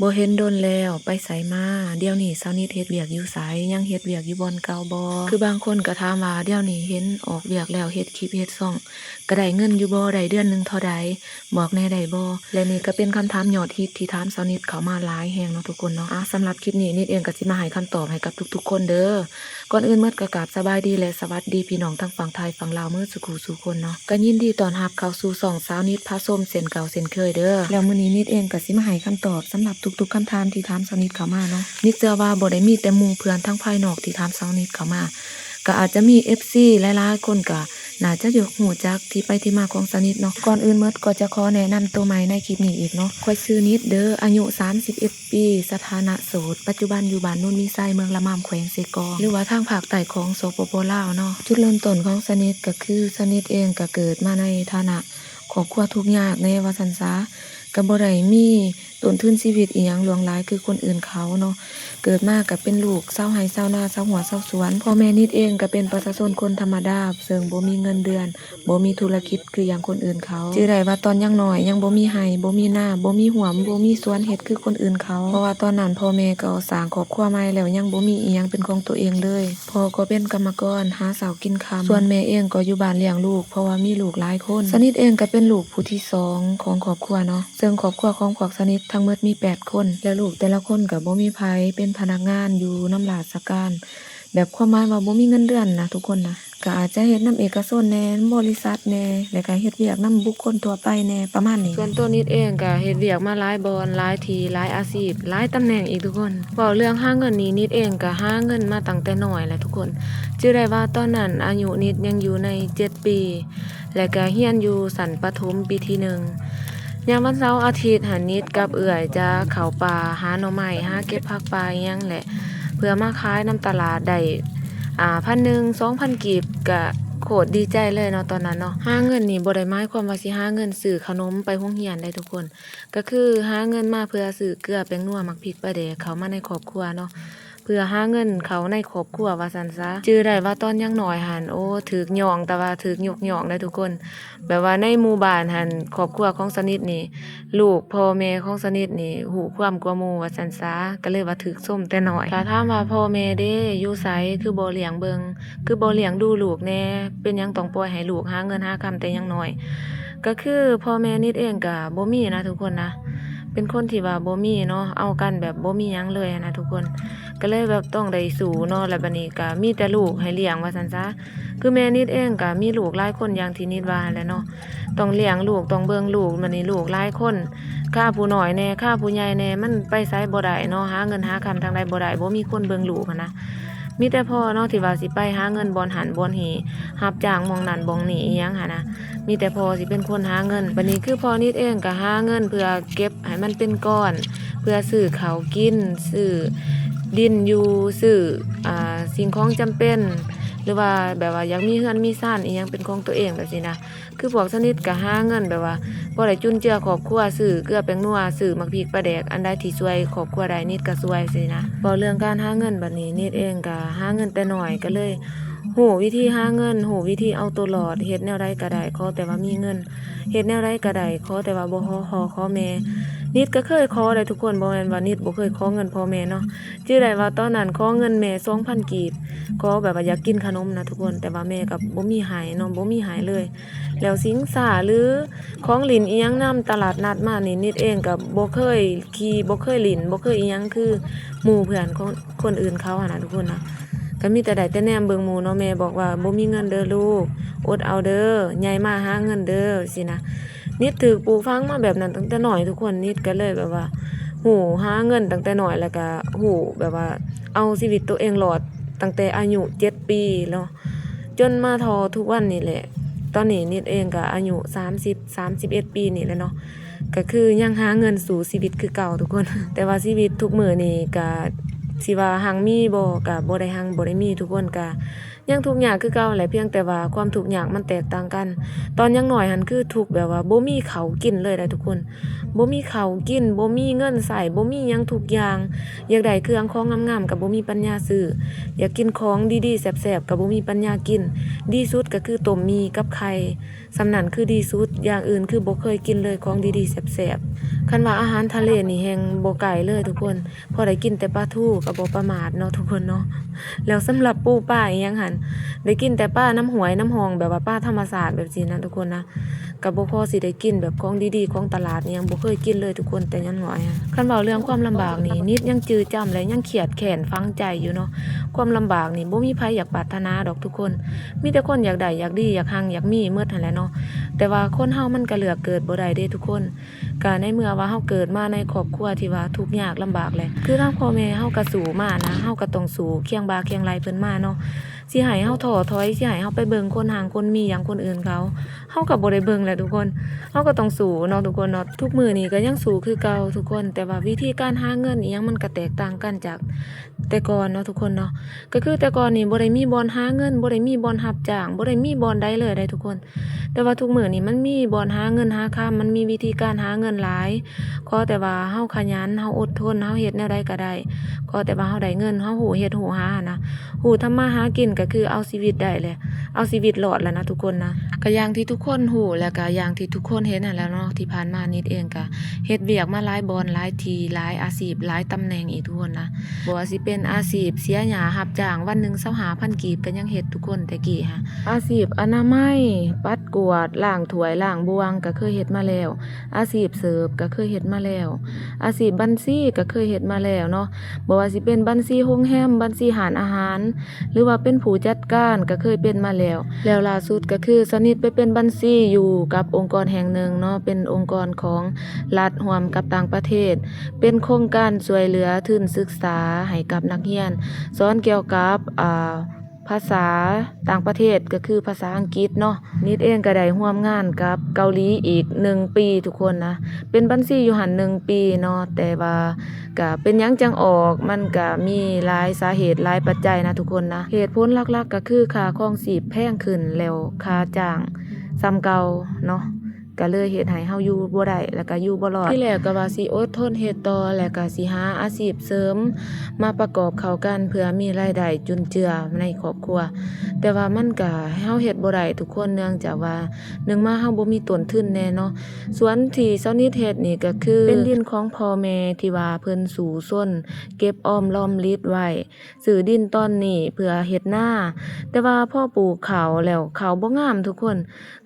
ບໍ່ເຫັນດົນແລ້ວ ໄປໃສມາ? ດຽວນີ້ສາວນິດເຮັດວຽກຢູ່ໃສ? ຍັງເຮັດວຽກຢູ່ບ່ອນເກົ່າບໍ່? ຄືບາງຄົນກໍຖາມວ່າ ດຽວນີ້ເຫັນອອກວຽກແລ້ວ ເຮັດຄລິບເຮັດຊ່ອງ ກໍໄດ້ເງິນຢູ່ບໍ່? ໄດ້ເດືອນໜຶ່ງເທົ່າໃດ? ບອກແດ່ໄດ້ບໍ່? ແລະນີ້ກໍເປັນຄຳຖາມຍອດຮິດທີ່ຖາມສາວນິດເຂົ້າມາຫຼາຍແຮງເນາະທຸກຄົນເນາະ. ອາ ສຳລັບຄລິບນີ້ ນິດເອງກໍຊິມາໃຫ້ຄຳຕອບໃຫ້ກັບທຸກໆຄົນເດີ. ກ່ອນອື່ນໝົດກໍກາບສະບາຍດີ ແລະ ສະຫວັດດີພີ່ນ້ອງທັງຝັ່ງໄທຝັ່ງລາວເໝິດສູ່ຄູ່ສູ່ຄົນເນາະ. ກໍຍິນດີຕ້ອນຮັບເຂົ້າສູ່ຊ່ອງສາວນິດພາຊົມເຊັ່ນເກົ່າເຊັ່ນເຄີຍເດີ. ແລ້ວມື້ນີ້ນິດເອງກໍຊິມາໃຫ້ຄຳຕອບສຳລັບທຸກໆຄຳຖາມທີ່ຖາມສາວນິດເຂົ້າມາເນາະ. ນິດເຊື່ອວ່າບໍ່ໄດ້ມີແຕ່ໝູ່ເພື່ອນທາງພາຍນອກທີ່ຖາມສາວນິດເຂົ້າມາ, ກໍອາດຈະມີເອັຟຊີຫຼາຍໆຄົນກໍໜ້າຈະຢາກຮູ້ຈັກທີ່ໄປທີ່ມາຂອງສາວນິດເນາະ. ກ່ອນອື່ນໝົດກໍຈະຂໍແນະນຳໂຕໃໝ່ໃນຄລິບນີ້ອີກເນາະ. ຂ້ອຍຊື່ນິດເດີ ອາຍຸສາມສິບເອັດປີ ສະຖານະໂສດ, ປັດຈຸບັນຢູ່ບ້ານໂນນມີໄຊ ເມືອງລະມາມ ແຂວງເຊກອງ ຫຼືວ່າທາງພາກໃຕ້ຂອງ ສປປ ລາວ ເນາະ. ຈຸດເລີ່ມຕົ້ນຂອງສາວນິດກໍຄື ສາວນິດເອງກໍເກີດມາໃນຖານະຄອບຄົວທຸກຍາກແດ່ວ່າຊັ້ນຊະ, ກໍບໍ່ໄດ້ມີຕົ້ນທຶນຊີວິດອີ່ຫຍັງຫຼວງຫຼາຍຄືຄົນອື່ນເຂົາເນາະ. ເກີດມາກໍເປັນລູກຊາວໄຮ່ຊາວນາ ຊາວຮົ້ວຊາວສວນ. ພໍ່ແມ່ນິດເອງກໍເປັນປະຊາຊົນຄົນທຳມະດາ ເຊິ່ງບໍ່ມີເງິນເດືອນ ບໍ່ມີທຸລະກິດຄືຢ່າງຄົນອື່ນເຂົາ. ຈື່ໄດ້ວ່າຕອນຍັງນ້ອຍຍັງບໍ່ມີໄຮ່ ບໍ່ມີນາ ບໍ່ມີຮົ້ວ ບໍ່ມີສວນເຮັດຄືຄົນອື່ນເຂົາ, ເພາະວ່າຕອນນັ້ນພໍ່ແມ່ກໍສ້າງຄອບຄົວໃໝ່ແລ້ວ ຍັງບໍ່ມີອີ່ຫຍັງເປັນຂອງຕົວເອງເລີຍ. ພໍ່ກໍເປັນກຳມະກອນຫາເຊົ້າກິນຄ່ຳ, ສ່ວນແມ່ເອງກໍຢູ່ບ້ານລ້ຽງລູກ ເພາະວ່າມີລູກຫຼາຍຄົນ. ສາວນິດເອງກໍເປັນລູກຜູ້ທີສອງຂອງຄອບຄົວເນາະ, ເຊິ່ງຄອບຄົວຂອງພວກສາວນິດທັງໝົດມີແປດຄົນ ແລະ ລູກແຕ່ລະຄົນກໍບໍ່ມີໃຜເປັນພະນັກງານຢູ່ນຳລາຊະການ ແບບຄວາມໝາຍວ່າບໍ່ມີເງິນເດືອນນະທຸກຄົນນະ. ກໍອາດຈະເຮັດນຳເອກະຊົນແດ່ ນຳບໍລິສັດແດ່ ແລ້ວກໍເຮັດວຽກນຳບຸກຄົນທົ່ວໄປແດ່ ປະມານນີ້. ສ່ວນໂຕນິດເອງກໍເຮັດວຽກມາຫຼາຍບ່ອນ ຫຼາຍທີ່ ຫຼາຍອາຊີບ ຫຼາຍຕຳແໜ່ງອີກທຸກຄົນ. ເວົ້າເລື່ອງຫາເງິນນີ້ ນິດເອງກໍຫາເງິນມາຕັ້ງແຕ່ນ້ອຍແຫຼະທຸກຄົນ. ຈື່ໄດ້ວ່າຕອນນັ້ນອາຍຸນິດຍັງຢູ່ໃນເຈັດປີ ແລະກະຮຽນຢູ່ຊັ້ນປະຖົມປີທີໜຶ່ງ. ຍາມວັນເສົາອາທິດຫັ້ນ ນິດກັບເອື້ອຍຈະເຂົ້າປ່າຫາໜໍ່ໄມ້ ຫາເກັບຜັກປ່າອີ່ຫຍັງແຫຼະ ເພື່ອມາຂາຍນຳຕະຫຼາດໄດ້ ອ່າ ພັນໜຶ່ງ ສອງພັນກີບ ກະໂຄດດີໃຈເລີຍເນາະ ຕອນນັ້ນເນາະ. ຫາເງິນນີ້ບໍ່ໄດ້ໝາຍຄວາມວ່າຊິຫາເງິນຊື້ເຂົ້າໜົມໄປໂຮງຮຽນໃດ໋ທຸກຄົນ, ກະຄືຫາເງິນມາເພື່ອຊື້ເກືອ ແປ້ງນົວ ໝາກພິກ ປາແດກ ເຂົ້າມາໃນຄອບຄົວເນາະ. ເພື່ອຫາເງິນເຂົ້າໃນຄອບຄົວວ່າຊັ້ນຊະ. ຈື່ໄດ້ວ່າຕອນຍັງນ້ອຍຫັ້ນ ໂອ້ ຖືກຍ້ອງ ແຕ່ວ່າຖືກຍົກຍ້ອງໄດ໋ທຸກຄົນ. ແບບວ່າໃນໝູ່ບ້ານຫັ້ນ ຄອບຄົວຂອງສະໜິດນີ້ ລູກພໍ່ແມ່ຂອງສະໜິດນີ້ຮູ້ຄວາມກວ່າໝູ່ວ່າຊັ້ນຊະ, ກໍເລີຍວ່າຖືກຊົມແຕ່ນ້ອຍ. ຖ້າຖາມວ່າພໍ່ແມ່ເດ ຢູ່ໃສ ຄືບໍ່ລ້ຽງເບິ່ງ ຄືບໍ່ລ້ຽງດູລູກແດ່ ເປັນຫຍັງຕ້ອງປ່ອຍໃຫ້ລູກຫາເງິນຫາຄຳແຕ່ຍັງນ້ອຍ? ກໍຄືພໍ່ແມ່ນິດເອງກໍບໍ່ມີນະທຸກຄົນນະ, ເປັນຄົນທີ່ວ່າບໍ່ມີເນາະ, ເອົາກັນແບບບໍ່ມີຫຍັງເລີຍນະທຸກຄົນ, ກໍເລີຍແບບຕ້ອງໄດ້ສູ້ເນາະ. ແລ້ວບາດນີ້ກໍມີແຕ່ລູກໃຫ້ລ້ຽງວ່າຊັ້ນຊະ. ຄືແມ່ນິດເອງກໍມີລູກຫຼາຍຄົນຢ່າງທີ່ນິດວ່າຫັ້ນແຫຼະເນາະ, ຕ້ອງລ້ຽງລູກ ຕ້ອງເບິ່ງລູກ, ບາດນີ້ລູກຫຼາຍຄົນ ຄາຜູ້ນ້ອຍແດ່ ຄາຜູ້ໃຫຍ່ແດ່ ມັນໄປໃສບໍ່ໄດ້ເນາະ, ຫາເງິນຫາຄຳທາງໃດບໍ່ໄດ້, ບໍ່ມີຄົນເບິ່ງລູກຫັ້ນນະ. ມີແຕ່ພໍ່ເນາະ ທີ່ວ່າຊິໄປຫາເງິນບ່ອນຫັ້ນບ່ອນນີ້ ຮັບຈ້າງໝ່ອງນັ້ນໝ່ອງນີ້ອີ່ຫຍັງຫັ້ນນະ, ມີແຕ່ພໍ່ຊິເປັນຄົນຫາເງິນ. ບາດນີ້ຄືພໍ່ນິດເອງກໍຫາເງິນເພື່ອເກັບໃຫ້ມັນເປັນກ້ອນ ເພື່ອຊື້ເຂົ້າກິນ ຊື້ດິນຢູ່ ຊື້ ອ່າ ສິ່ງຂອງຈຳເປັນ ຫຼືວ່າແບບວ່າຢາກມີເຮືອນມີຊານອີ່ຫຍັງເປັນຂອງຕົວເອງແບບຊີ້ນະ. ຄືພວກສະໜິດກໍຫາເງິນແບບວ່າພໍໄດ້ຈຸນເຈືອຄອບຄົວ ຊື້ເກືອແປ້ງນົວ ຊື້ໝາກພິກປາແດກ ອັນໃດທີ່ຊ່ວຍຄອບຄົວໄດ້ ນິດກໍຊ່ວຍຊີ້ນະ. ເວົ້າເລື່ອງການຫາເງິນບາດນີ້ ນິດເອງກໍຫາເງິນແຕ່ນ້ອຍ ກໍເລີຍຮູ້ວິທີຫາເງິນ ຮູ້ວິທີເອົາຕົວລອດ ເຮັດແນວໃດກໍໄດ້ ຂໍແຕ່ວ່າມີເງິນ, ເຮັດແນວໃດກໍໄດ້ ຂໍແຕ່ວ່າບໍ່ຂໍພໍ່ຂໍແມ່. ນິດກໍເຄີຍຂໍໄດ໋ທຸກຄົນ, ບໍ່ແມ່ນວ່ານິດບໍ່ເຄີຍຂໍເງິນພໍ່ແມ່ເນາະ. ຈື່ໄດ້ວ່າຕອນນັ້ນຂໍເງິນແມ່ສອງພັນກີບ ຂໍແບບວ່າຢາກກິນຂະໜົມນະທຸກຄົນ, ແຕ່ວ່າແມ່ກໍບໍ່ມີໃຫ້ເນາະ ບໍ່ມີໃຫ້ເລີຍ. ແລ້ວສິນຄ້າ ຫຼື ຂອງຫຼິ້ນອີ່ຫຍັງນຳຕະຫຼາດນັດມານີ້ ນິດເອງກໍບໍ່ເຄີຍຂີ່ ບໍ່ເຄີຍຫຼິ້ນ ບໍ່ເຄີຍອີ່ຫຍັງຄືໝູ່ເພື່ອນຂອງຄົນອື່ນເຂົາຫັ້ນນະທຸກຄົນນະ. ກໍມີແຕ່ໄດ້ແຕ່ແນມເບິ່ງໝູ່ເນາະ, ແມ່ບອກວ່າ ບໍ່ມີເງິນເດີລູກ ອົດເອົາເດີ ໃຫຍ່ມາຫາເງິນເດີ ຊີ້ນະ. ນິດຖືກປູກຝັງມາແບບນັ້ນຕັ້ງແຕ່ນ້ອຍທຸກຄົນ, ນິດກໍເລີຍແບບວ່າຮູ້ຫາເງິນຕັ້ງແຕ່ນ້ອຍ ແລ້ວກໍຮູ້ແບບວ່າເອົາຊີວິດໂຕເອງລອດຕັ້ງແຕ່ອາຍຸເຈັດປີເນາະ ຈົນມາເທົ່າທຸກວັນນີ້ແຫຼະ. ຕອນນີ້ນິດເອງກໍອາຍຸສາມສິບ ສາມສິບເອັດປີນີ້ແຫຼະເນາະ, ກໍຄືຍັງຫາເງິນສູ້ຊີວິດຄືເກົ່າທຸກຄົນ. ແຕ່ວ່າຊີວິດທຸກມື້ນີ້ກໍຊິວ່າຮັ່ງມີບໍ່ ກໍບໍ່ໄດ້ຮັ່ງບໍ່ໄດ້ມີ, ທຸກຄົນກໍ ຍັງທຸກຍາກຄືເກົ່າແຫຼະ ພຽງແຕ່ວ່າຄວາມທຸກຍາກມັນແຕກຕ່າງກັນ. ຕອນຍັງນ້ອຍຫັ້ນຄືທຸກແບບວ່າບໍ່ມີເຂົ້າກິນເລີຍໄດ໋ທຸກຄົນ, ບໍ່ມີເຂົ້າກິນ, ບໍ່ມີເງິນໃຊ້, ບໍ່ມີຫຍັງທຸກຢ່າງ. ຢາກໄດ້ເຄື່ອງຂອງງາມໆກໍບໍ່ມີປັນຍາຊື້, ຢາກກິນຂອງດີໆແຊບໆກໍບໍ່ມີປັນຍາກິນ. ດີສຸດກໍຄືຕົ້ມໝີ່ກັບໄຂ່. ສ່ຳນັ້ນຄືດີສຸດ, ຢ່າງອື່ນຄືບໍ່ເຄີຍກິນເລີຍ ຂອງດີໆແຊບໆ. ຄັນວ່າອາຫານທະເລນີ້ແຮ່ງບໍ່ໃກ້ເລີຍທຸກຄົນ, ພໍໄດ້ກິນແຕ່ປາທູກໍບໍ່ປະໝາດເນາະທຸກຄົນເນາະ. ແລ້ວສຳລັບປູປາອີ່ຫຍັງຫັ້ນ ໄດ້ກິນແຕ່ປານ້ຳຫ້ວຍນ້ຳຮ່ອງ ແບບວ່າປາທຳມະຊາດແບບຊີ້ນະທຸກຄົນນະ, ກໍບໍ່ພໍຊິໄດ້ກິນແບບຂອງດີໆຂອງຕະຫຼາດອີ່ຫຍັງ, ບໍ່ເຄີຍກິນເລີຍທຸກຄົນແຕ່ຍັງນ້ອຍ. ຄັນເວົ້າເລື່ອງຄວາມລຳບາກນີ້ ນິດຍັງຈື່ຈຳ ແລະ ຍັງຄຽດແຄ້ນຝັງໃຈຢູ່ເນາະ. ຄວາມລຳບາກນີ້ບໍ່ມີໃຜຢາກປາດຖະໜາດອກທຸກຄົນ, ມີແຕ່ຄົນຢາກໄດ້ ຢາກດີ ຢາກຮັ່ງ ຢາກມີໝົດຫັ້ນແຫຼະເນາະ. ແຕ່ວ່າຄົນເຮົາມັນກໍເລືອກເກີດບໍ່ໄດ້ເດ້ທຸກຄົນ. ກະໃນເມື່ອວ່າເຮົາເກີດມາໃນຄອບຄົວທີ່ວ່າທຸກຍາກລຳບາກແຫຼະ ຄືທາງພໍ່ແມ່ເຮົາກະສູ້ມານະ, ເຮົາກະຕ້ອງສູ້ຄຽງບ່າຄຽງໄຫຼ່ເພິ່ນມາເນາະ. ຊິໃຫ້ເຮົາທໍ້ຖອຍ, ຊິໃຫ້ເຮົາໄປເບິ່ງຄົນຮັ່ງຄົນມີຢ່າງຄົນອື່ນເຂົາ, ເຮົາກະບໍ່ໄດ້ເບິ່ງແຫຼະທຸກຄົນ. ເຮົາກະຕ້ອງສູ້ເນາະທຸກຄົນເນາະ. ທຸກມື້ນີ້ກະຍັງສູ້ຄືເກົ່າທຸກຄົນ, ແຕ່ວ່າວິທີການຫາເງິນອີ່ຫຍັງມັນກະແຕກຕ່າງກັນຈາກ ແຕ່ກ່ອນເນາະທຸກຄົນເນາະ. ກໍຄືແຕ່ກ່ອນນີ້ບໍ່ໄດ້ມີບ່ອນຫາເງິນ, ບໍ່ໄດ້ມີບ່ອນຮັບຈ້າງ, ບໍ່ໄດ້ມີບ່ອນໃດເລີຍໄດ໋ທຸກຄົນ. ແຕ່ວ່າທຸກມື້ນີ້ມັນມີບ່ອນຫາເງິນຫາຄຳ, ມັນມີວິທີການຫາເງິນຫຼາຍ. ຂໍແຕ່ວ່າເຮົາຂະຫຍັນ, ເຮົາອົດທົນ, ເຮົາເຮັດແນວໃດກໍໄດ້. ຂໍແຕ່ວ່າເຮົາໄດ້ເງິນ, ເຮົາຮູ້ເຮັດຮູ້ຫາຫັ້ນນະ, ຮູ້ທຳມາຫາກິນ, ກໍຄືເອົາຊີວິດໄດ້ແຫຼະ, ເອົາຊີວິດລອດແຫຼະນະທຸກຄົນນະ. ກໍຢ່າງທີ່ທຸກຄົນຮູ້ ແລະ ກໍຢ່າງທີ່ທຸກຄົນເຫັນຫັ້ນແຫຼະເນາະ, ທີ່ຜ່ານມານິດເອງກໍ ເຮັດວຽກມາຫຼາຍບ່ອນ, ຫຼາຍທີ່, ຫຼາຍອາຊີບ, ຫຼາຍຕຳແໜ່ງອີກທຸກຄົນນະ. ບໍ່ວ່າຊິເປັນອາຊີບເສຍຫຍ້າຮັບຈ້າງ ວັນໜຶ່ງຊາວຫ້າພັນກີບກໍຍັງເຮັດທຸກຄົນແຕ່ກີ້ຫະ. ອາຊີບອະນາໄມ, ປັດກວາດ, ລ້າງຖ້ວຍ, ລ້າງບ່ວງ ກໍເຄີຍເຮັດມາແລ້ວ. ອາຊີບເສີບກໍເຄີຍເຮັດມາແລ້ວ. ອາຊີບບັນຊີກໍເຄີຍເຮັດມາແລ້ວເນາະ. ບໍ່ວ່າຊິເປັນບັນຊີໂຮງແຮມ, ບັນຊີຮ້ານອາຫານ, ຫຼືວ່າເປັນຜູ້ຈັດການກໍເຄີຍເປັນມາແລ້ວ. ແລ້ວລ່າສຸດກໍຄືສະໜິດໄປເປັນບັນຊີຢູ່ກັບອົງກອນແຫ່ງໜຶ່ງເນາະ, ເປັນອົງກອນຂອງລັດຮ່ວມກັບຕ່າງປະເທດ, ເປັນໂຄງການຊ່ວຍເຫຼືອທຶນສຶກສາໃຫ້ກັບນັກຮຽນ, ສອນກ່ຽວກັບ ອ່າ ພາສາຕ່າງປະເທດ ກໍຄືພາສາອັງກິດເນາະ. ນິດເອງກໍໄດ້ຮ່ວມງານກັບເກົາຫຼີອີກໜຶ່ງປີທຸກຄົນນະ, ເປັນບັນຊີຢູ່ຫັ້ນໜຶ່ງປີເນາະ, ແຕ່ວ່າ ກະເປັນຫຍັງຈັ່ງອອກ? ມັນກະມີຫຼາຍສາເຫດ, ຫຼາຍປັດໄຈນະທຸກຄົນນະ. ເຫດຜົນຫຼັກໆກໍຄືຄ່າຄອງຊີບແພງຂຶ້ນ ແລ້ວຄ່າຈ້າງສ່ຳເກົ່າເນາະ, ກະເລີຍເຮັດໃຫ້ເຮົາຢູ່ບໍ່ໄດ້ ແລ້ວກະຢູ່ບໍ່ລອດ. ທີແລກກະວ່າຊິອົດທົນເຮັດຕໍ່ ແລ້ວກະຊິຫາອາຊີບເສີມມາປະກອບເຂົ້າກັນ ເພື່ອມີລາຍໄດ້ຈຸນເຈືອໃນຄອບຄົວ, ແຕ່ວ່າມັນກະ ເຮົາເຮັດບໍ່ໄດ້ທຸກຄົນ ເນື່ອງຈາກວ່າ ໜຶ່ງມາເຮົາບໍ່ມີຕົ້ນທຶນແດ່ເນາະ. ສວນທີ່ຊາວນິດເຮັດນີ້ກໍຄືເປັນດິນຂອງພໍ່ແມ່ທີ່ວ່າເພິ່ນສູ້ຊົນເກັບອອມລອມລິດໄວ້ ຊື້ດິນຕອນນີ້ເພື່ອເຮັດນາ, ແຕ່ວ່າພໍປູກເຂົ້າແລ້ວ ເຂົ້າບໍ່ງາມທຸກຄົນ,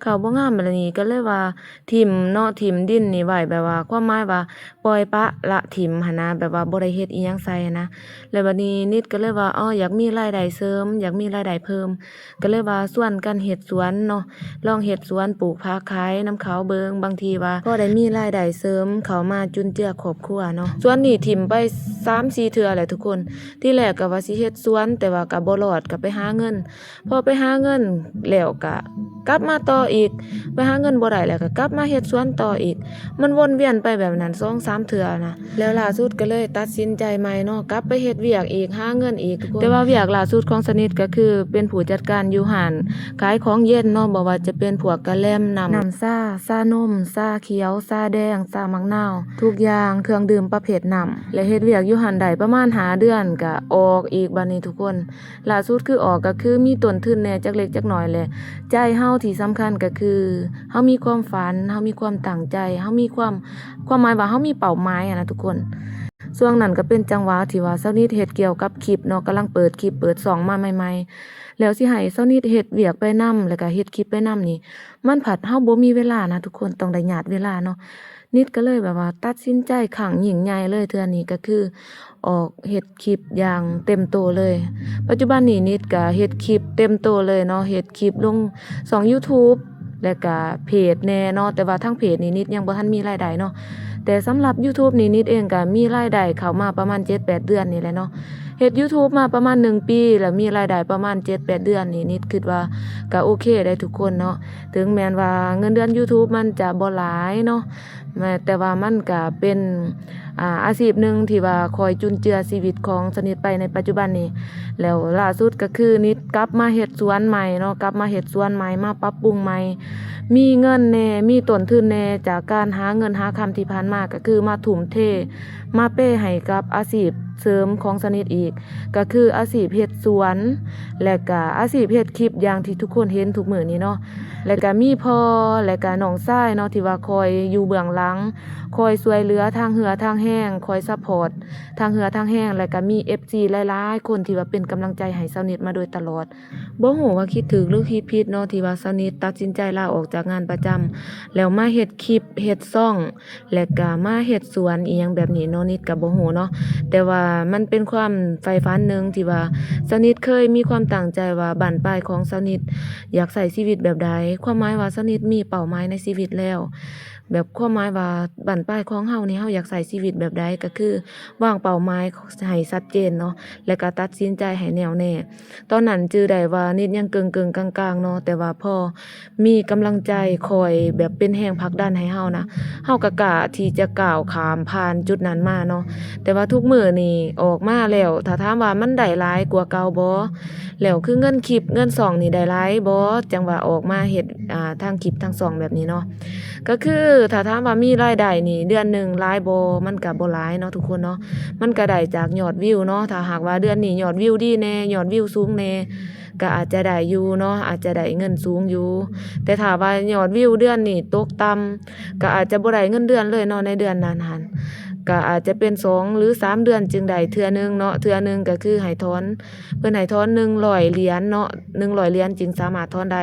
ເຂົ້າບໍ່ງາມ ບາດນີ້ກໍເລີຍວ່າຖິ້ມເນາະ, ຖິ້ມດິນນີ້ໄວ້ ແບບວ່າຄວາມໝາຍວ່າປ່ອຍປະລະຖິ້ມຫັ້ນນະ, ແບບວ່າບໍ່ໄດ້ເຮັດອີ່ຫຍັງໃສ່ຫັ້ນນະ. ແລ້ວບາດນີ້ນິດກໍເລີຍວ່າ ອໍ ຢາກມີລາຍໄດ້ເສີມ, ຢາກມີລາຍໄດ້ເພີ່ມ, ກໍເລີຍວ່າຊວນກັນເຮັດສວນເນາະ, ລອງເຮັດສວນປູກຜັກຂາຍນຳເຂົາເບິ່ງ, ບາງທີວ່າພໍໄດ້ມີລາຍໄດ້ເສີມເຂົ້າມາຈຸນເຈືອຄອບຄົວເນາະ. ສວນນີ້ຖິ້ມໄປສາມສີ່ເທື່ອແຫຼະທຸກຄົນ. ທີແລກກໍວ່າຊິເຮັດສວນ ແຕ່ວ່າກໍບໍ່ລອດ, ກໍໄປຫາເງິນ, ພໍໄປຫາເງິນແລ້ວກໍກັບມາຕໍ່ອີກ, ໄປຫາເງິນບໍ່ໄດ້ແລ້ວກໍກັບມາເຮັດສວນຕໍ່ອີກ, ມັນວົນວຽນໄປແບບນັ້ນສອງສາມເທື່ອນະ. ແລ້ວລ່າສຸດກໍເລີຍຕັດສິນໃຈໃໝ່ເນາະ, ກັບໄປເຮັດວຽກອີກ, ຫາເງິນອີກ. ແຕ່ວ່າວຽກລ່າສຸດຂອງຊາວນິດກໍຄືເປັນຜູ້ຈັດການຢູ່ຮ້ານຂາຍຂອງເຢັນເນາະ, ບໍ່ວ່າຈະເປັນພວກກະແລັມ, ນ້ຳ ນ້ຳຊາ, ຊານົມ, ຊາຂຽວ, ຊາແດງ, ຊາໝາກນາວ, ທຸກຢ່າງ, ເຄື່ອງດື່ມປະເພດນ້ຳ. ແລະ ເຮັດວຽກຢູ່ຫັ້ນໄດ້ປະມານຫ້າເດືອນກໍອອກອີກບາດນີ້ທຸກຄົນ. ລ່າສຸດຄືອອກ ກໍຄືມີຕົ້ນທຶນແດ່ຈັກເລັກຈັກໜ້ອຍແຫຼະ. ໃຈເຮົາທີ່ສຳຄັນກໍຄືເຮົາມີຄວາມຝັນ, ເຮົາມີຄວາມຕັ້ງໃຈ, ເຮົາມີຄວາມ, ຄວາມໝາຍວ່າເຮົາມີເປົ້າໝາຍຫັ້ນນະທຸກຄົນ. ຊ່ວງນັ້ນກໍເປັນຈັງຫວະທີ່ວ່າຊາວນິດເຮັດກ່ຽວກັບຄລິບເນາະ, ກຳລັງເປີດຄລິບເປີດຊ່ອງມາໃໝ່ໆ, ແລ້ວຊິໃຫ້ຊາວນິດເຮັດວຽກໄປນຳ ແລ້ວກໍເຮັດຄລິບໄປນຳນີ້ ມັນພັດເຮົາບໍ່ມີເວລານະທຸກຄົນ, ຕ້ອງໄດ້ຍາດເວລາເນາະ. ນິດກໍເລີຍແບບວ່າຕັດສິນໃຈຄັ້ງຍິ່ງໃຫຍ່ເລີຍ ເທື່ອນີ້ກໍຄືອອກເຮັດຄລິບຢ່າງເຕັມໂຕເລີຍ. ປັດຈຸບັນນີ້ນິດກໍເຮັດຄລິບເຕັມໂຕເລີຍເນາະ, ເຮັດຄລິບລົງຊ່ອງ YouTube ແລະກະເພຈແດ່ເນາະ, ແຕ່ວ່າທາງເພຈນີ້ນິດຍັງບໍ່ທັນມີລາຍໄດ້ເນາະ. ແຕ່ສຳລັບ YouTube ນີ້ນິດເອງກະມີລາຍໄດ້ເຂົ້າມາປະມານເຈັດແປດເດືອນນີ້ແຫຼະເນາະ. ເຮັດ YouTube ມາປະມານໜຶ່ງປີ ແລ້ວມີລາຍໄດ້ປະມານເຈັດແປດເດືອນນີ້ ນິດຄິດວ່າກະໂອເຄໄດ໋ທຸກຄົນເນາະ. ເຖິງແມ່ນວ່າເງິນເດືອນ YouTube ມັນຈະບໍ່ຫຼາຍເນາະ ແຕ່ວ່າມັນກະເປັນ ອາ ອາຊີບໜຶ່ງທີ່ວ່າຄອຍຈຸນເຈືອຊີວິດຂອງສະນິດໄປໃນປັດຈຸບັນນີ້. ແລ້ວລ່າສຸດກໍຄືນິດກັບມາເຮັດສວນໃໝ່ເນາະ, ກັບມາເຮັດສວນໃໝ່, ມາປັບປຸງໃໝ່, ມີເງິນແດ່, ມີຕົ້ນທຶນແດ່ ຈາກການຫາເງິນຫາຄຳທີ່ຜ່ານມາ ກໍຄືມາທຸ່ມເທ ມາເປໃຫ້ກັບອາຊີບເສີມຂອງສະນິດອີກ ກໍຄືອາຊີບເຮັດສວນ ແລະກະອາຊີບເຮັດຄລິບຢ່າງທີ່ທຸກຄົນເຫັນທຸກມື້ນີ້ເນາະ. ແລະກະມີພໍ່ ແລະກະນ້ອງຊາຍເນາະ ທີ່ວ່າຄອຍຢູ່ເບື້ອງຫຼັງ ຄອຍຊ່ວຍເຫຼືອທາງເຮືອທາງແຮງ, ຄອຍຊັບພອດທາງເຮືອທາງແຮງ ແລະກະມີເອັຟຊີຫຼາຍໆຄົນທີ່ວ່າເປັນກຳລັງໃຈໃຫ້ສາວນິດມາໂດຍຕະຫຼອດ. ບໍ່ຮູ້ວ່າຄິດຖືກຫຼືຄິດຜິດເນາະ ທີ່ວ່າສາວນິດຕັດສິນໃຈລາອອກຈາກງານປະຈຳ ແລ້ວມາເຮັດຄລິບ ເຮັດຊ່ອງ ແລະກະມາເຮັດສວນອີ່ຫຍັງແບບນີ້ເນາະ, ນິດກະບໍ່ຮູ້ເນາະ. ແຕ່ວ່າມັນເປັນຄວາມໃຝ່ຝັນໜຶ່ງທີ່ວ່າສາວນິດເຄີຍມີຄວາມຕັ້ງໃຈວ່າບັ້ນປາຍຂອງສາວນິດຢາກໃຊ້ຊີວິດແບບໃດ, ຄວາມໝາຍວ່າສາວນິດມີເປົ້າໝາຍໃນຊີວິດແລ້ວ. ແບບຄວາມໝາຍວ່າບັ້ນປາຍຂອງເຮົານີ້ ເຮົາຢາກໃຊ້ຊີວິດແບບໃດ ກໍຄືວາງເປົ້າໝາຍໃຫ້ຊັດເຈນເນາະ ແລະກະຕັດສິນໃຈໃຫ້ແນ່ວແນ່. ຕອນນັ້ນຈື່ໄດ້ວ່ານິດຍັງເກິ່ງໆກາງໆເນາະ, ແຕ່ວ່າພໍມີກຳລັງໃຈຄອຍແບບເປັນແຮງຜັກດັນໃຫ້ເຮົານະ, ເຮົາກໍກ້າທີ່ຈະກ້າວຂ້າມຜ່ານຈຸດນັ້ນມາເນາະ. ແຕ່ວ່າທຸກມື້ນີ້ອອກມາແລ້ວ ຖ້າຖາມວ່າມັນໄດ້ຫຼາຍກວ່າເກົ່າບໍ່? ແລ້ວຄືເງິນຄລິບເງິນຊ່ອງນີ້ໄດ້ຫຼາຍບໍ່? ຈັ່ງວ່າອອກມາເຮັດ ອ່າ ທັງຄລິບທັງຊ່ອງແບບນີ້ເນາະ. ກໍຄືຖ້າຖາມວ່າມີລາຍໄດ້ນີ້ເດືອນໜຶ່ງຫຼາຍບໍ່? ມັນກະບໍ່ຫຼາຍເນາະທຸກຄົນເນາະ, ມັນກະໄດ້ຈາກຍອດວິວເນາະ. ຖ້າຫາກວ່າເດືອນນີ້ຍອດວິວດີແດ່ ຍອດວິວສູງແດ່ ກະອາດຈະໄດ້ຢູ່ເນາະ, ອາດຈະໄດ້ເງິນສູງຢູ່. ແຕ່ຖ້າວ່າຍອດວິວເດືອນນີ້ຕົກຕ່ຳ ກະອາດຈະບໍ່ໄດ້ເງິນເດືອນເລີຍເນາະ ໃນເດືອນນັ້ນຫັ້ນ. ກະອາດຈະເປັນສອງ ຫຼື ສາມເດືອນຈຶ່ງໄດ້ເທື່ອໜຶ່ງເນາະ, ເທື່ອໜຶ່ງກະຄືໃຫ້ຖອນ ເພິ່ນໃຫ້ຖອນໜຶ່ງຮ້ອຍຫຼຽນເນາະ, ໜຶ່ງຮ້ອຍຫຼຽນຈຶ່ງສາມາດຖອນໄດ້.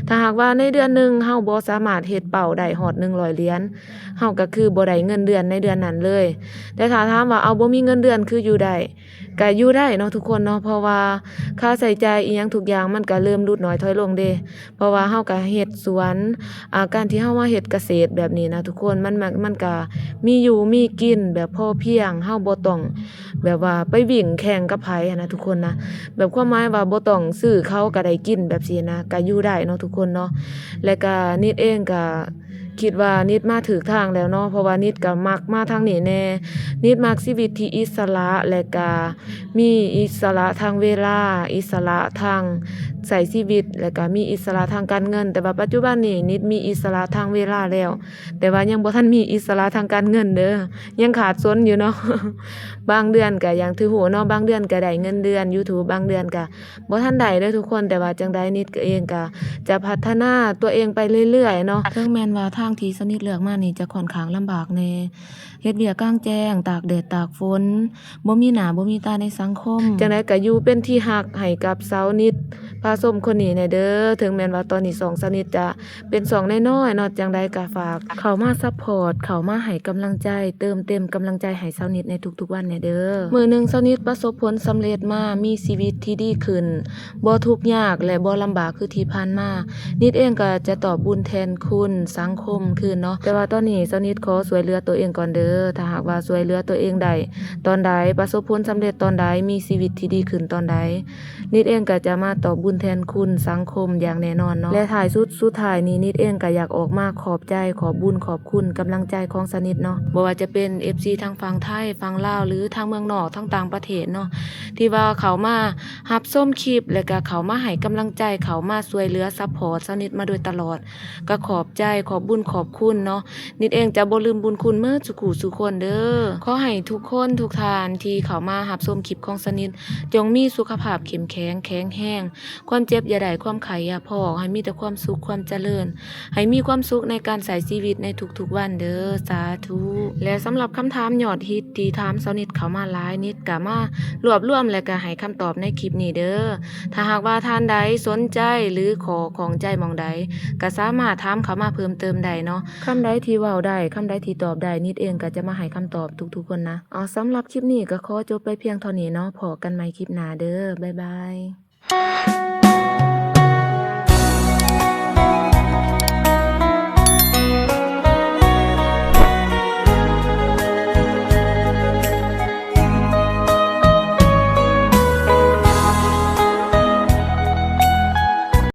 ຖ້າຫາກວ່າໃນເດືອນໜຶ່ງເຮົາບໍ່ສາມາດເຮັດເປົ້າໄດ້ຮອດໜຶ່ງຮ້ອຍຫຼຽນ ເຮົາກໍຄືບໍ່ໄດ້ເງິນເດືອນໃນເດືອນນັ້ນເລີຍ. ແຕ່ຖ້າຖາມວ່າ ເອົາ ບໍ່ມີເງິນເດືອນຄືຢູ່ໄດ້? ກະຢູ່ໄດ້ເນາະທຸກຄົນເນາະ, ເພາະວ່າຄ່າໃຊ້ຈ່າຍອີ່ຫຍັງທຸກຢ່າງມັນກະເລີ່ມຫຼຸດໜ້ອຍຖອຍລົງເດ້. ເພາະວ່າເຮົາກະເຮັດສວນ ອາ ການທີ່ເຮົາມາເຮັດກະເສດແບບນີ້ນະທຸກຄົນ ມັນ ມັນ ມັນກະມີຢູ່ມີກິນແບບພໍພຽງ, ເຮົາບໍ່ຕ້ອງແບບວ່າໄປວິ່ງແຂ່ງກັບໃຜຫັ້ນນະທຸກຄົນນະ. ແບບຄວາມໝາຍວ່າບໍ່ຕ້ອງຊື້ເຂົ້າກະໄດ້ກິນແບບຊີ້ນະ, ກະຢູ່ໄດ້ເນາະທຸກຄົນເນາະ. ແລະກະນິດເອງກະ ຄິດວ່ານິດມາຖືກທາງແລ້ວເນາະ, ເພາະວ່ານິດກໍມັກມາທາງນີ້ແດ່. ນິດມັກຊີວິດທີ່ອິດສະຫຼະ ແລະກະມີອິດສະຫຼະທາງເວລາ, ອິດສະຫຼະທາງໃຊ້ຊີວິດ ແລະກະມີອິດສະຫຼະທາງການເງິນ. ແຕ່ວ່າປັດຈຸບັນນີ້ນິດມີອິດສະຫຼະທາງເວລາແລ້ວ, ແຕ່ວ່າຍັງບໍ່ທັນມີອິດສະຫຼະທາງການເງິນເດີ, ຍັງຂາດສົນຢູ່ເນາະ. ບາງເດືອນກໍຢ່າງທີ່ຮູ້ເນາະ, ບາງເດືອນກໍໄດ້ເງິນເດືອນ YouTube, ບາງເດືອນກໍ ບໍ່ທັນໄດ້ເດີທຸກຄົນ, ແຕ່ວ່າຈັ່ງໃດນິດເອງກໍຈະພັດທະນາຕົວເອງໄປເລື້ອຍໆເນາະ. ເຖິງແມ່ນວ່າທາງທີ່ສະນິດເລືອກມານີ້ຈະຂ້ອນຂ້າງລຳບາກແດ່, ເຮັດວຽກກາງແຈ້ງ, ຕາກແດດຕາກຝົນ, ບໍ່ມີໜ້າບໍ່ມີຕາໃນສັງຄົມ, ຈັ່ງໃດກໍຢູ່ເປັນທີ່ຮັກໃຫ້ກັບສາວນິດພາຊົມຄົນນີ້ແດ່ເດີ. ເຖິງແມ່ນວ່າຕອນນີ້ຊ່ອງສາວນິດຈະ ເປັນຊ່ອງນ້ອຍໆເນາະ, ຈັ່ງໃດກໍຝາກເຂົ້າມາຊັບພອດ, ເຂົ້າມາໃຫ້ກຳລັງໃຈ, ເຕີມເຕັມກຳລັງໃຈໃຫ້ສາວນິດໃນທຸກໆວັນແດ່ເດີ. ມື້ໜຶ່ງສາວນິດປະສົບຜົນສຳເລັດມາ, ມີຊີວິດທີ່ດີຂຶ້ນ, ບໍ່ທຸກຍາກ ແລະ ບໍ່ລຳບາກຄືທີ່ຜ່ານມາ, ນິດເອງກໍຈະຕອບບຸນແທນຄຸນສັງຄົມຄືນເນາະ. ແຕ່ວ່າຕອນນີ້ສາວນິດຂໍຊ່ວຍເຫຼືອຕົວເອງກ່ອນເດີ. ຖ້າຫາກວ່າຊ່ວຍເຫຼືອຕົວເອງໄດ້ຕອນໃດ, ປະສົບຜົນສຳເລັດຕອນໃດ, ມີຊີວິດທີ່ດີຂຶ້ນຕອນໃດ, ນິດເອງກໍຈະມາຕອບບຸນແທນຄຸນສັງຄົມຢ່າງແນ່ນອນເນາະ. ແລະ ທ້າຍສຸດ ສຸດທ້າຍນີ້ ນິດເອງກໍຢາກອອກມາຂອບໃຈ, ຂອບບຸນ, ຂອບຄຸນກຳລັງໃຈຂອງສາວນິດເນາະ, ບໍ່ວ່າຈະເປັນເອັຟຊີທາງຝັ່ງໄທ, ຝັ່ງລາວ ຫຼື ທາງເມືອງນອກ, ທາງຕ່າງປະເທດເນາະ, ທີ່ວ່າເຂົ້າມາຮັບຊົມຄລິບ ແລະ ກໍເຂົ້າມາໃຫ້ກຳລັງໃຈ, ເຂົ້າມາຊ່ວຍເຫຼືອຊັບພອດສາວນິດມາໂດຍຕະຫຼອດ. ກໍຂອບໃຈ, ຂອບບຸນ, ຂອບຄຸນເນາະ. ນິດເອງຈະບໍ່ລືມບຸນຄຸນເໝິດສູ່ຄູ່ສູ່ຄົນເດີ. ຂໍໃຫ້ທຸກຄົນທຸກທ່ານທີ່ເຂົ້າມາຮັບຊົມຄລິບຂອງສາວນິດ ຈົ່ງມີສຸຂະພາບເຂັ້ມແຂງ, ແຂງແຮງ, ຄວາມເຈັບຢ່າໄດ້, ຄວາມໄຂ້ຢ່າພໍ້, ໃຫ້ມີແຕ່ຄວາມສຸກ, ຄວາມຈະເລີນ, ໃຫ້ມີຄວາມສຸກໃນການໃຊ້ຊີວິດໃນທຸກໆວັນເດີ. ສາທຸ. ແລະ ສຳລັບຄຳຖາມຍອດຮິດທີ່ຖາມສາວນິດເຂົ້າມາຫຼາຍ, ນິດກະມາລວບລວມ ແລະ ກະໃຫ້ຄຳຕອບໃນຄລິບນີ້ເດີ. ຖ້າຫາກວ່າທ່ານໃດສົນໃຈ ຫຼື ຂໍ້ຂ້ອງໃຈໝ່ອງໃດ ກະສາມາດຖາມເຂົ້າມາເພີ່ມເຕີມໄດ້ເນາະ. ຄຳໃດທີ່ເວົ້າໄດ້, ຄຳໃດທີ່ຕອບໄດ້, ນິດເອງກະຈະມາໃຫ້ຄຳຕອບທຸກໆຄົນນະ. ເອົາ, ສຳລັບຄລິບນີ້ກະຂໍຈົບໄປພຽງເທົ່ານີ້ເນາະ. ພໍ້ກັນໃໝ່ຄລິບໜ້າເດີ. ບາຍບາຍ.